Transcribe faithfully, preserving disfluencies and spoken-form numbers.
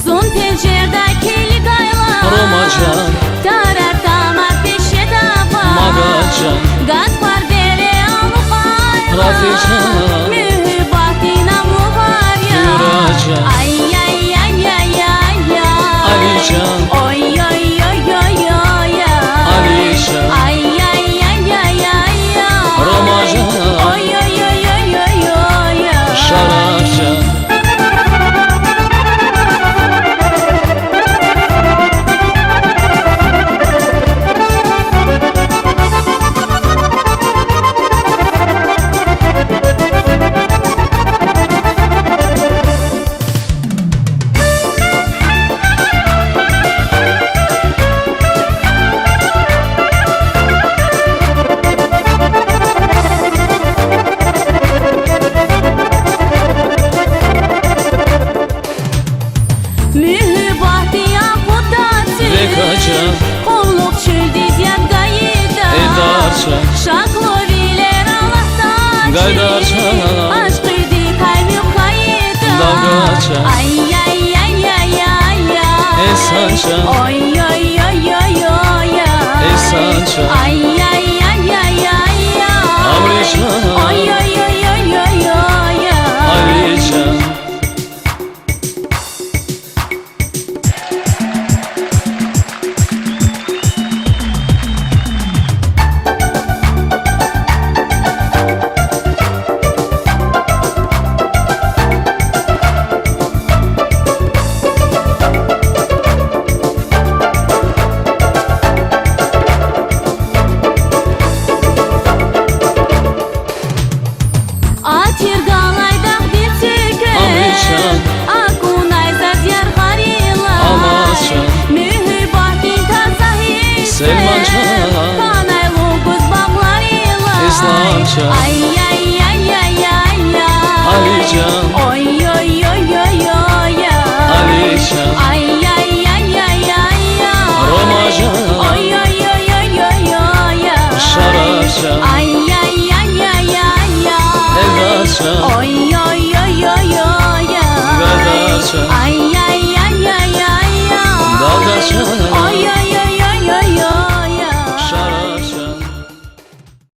Зун пенжердай килигайла, Рамазан, тарар тамар пешедава, Магазан, гатфар бере алукьайла, Рафизан, муьгьуьббатдин ам лугьар я. Юрежан, ай, яй, яй, яй, яй, яй. Алижан, ой, ой, ой, ой, ой, я. Алижан, ай, яй, яй, яй, яй, яй. Рамазан, ой, ой, ой, ой, ой, ой, я. Шарафжан. Муьгьуьббатдин акъудда цуьк, Векажан, къуллугъ чуьлдиз яд гайида, Эдаржан, шаклувилер алатда, Гайдаржан, ашкъидикай муьгъ хьайида, Далгажан, ай, яй, яй, яй, яй, яй. Эсанжан, ой, ой, ой, ой, ой, я. Эсанжан, ай, яй, яй, яй, яй, яй. Амрижан, ой, ой, ой, ой, ой, ой, я. Алижан. Атир галай дагъдин цуьквер, Амрижан, акунай заз яргъарилай, Алмазжан, муьгьуьббатдин таза гьиссер, Селманжан, хьанай лугьуз багъларилай, Исламжан, ай, яй, яй, яй, яй, яй. Алижан, ой, ой, ой, ой, ой, я. Алижан, ай, яй, яй, яй, яй, яй. Рамазан, ой, ой, ой, ой, ой, ой, я. Шарафжан, ай, яй, яй, яй, яй, яй. Эдаржан, ой, ой, ой, ой, ой, я. Гайдаржан, ай, яй, яй, яй, яй, яй. Далгажан,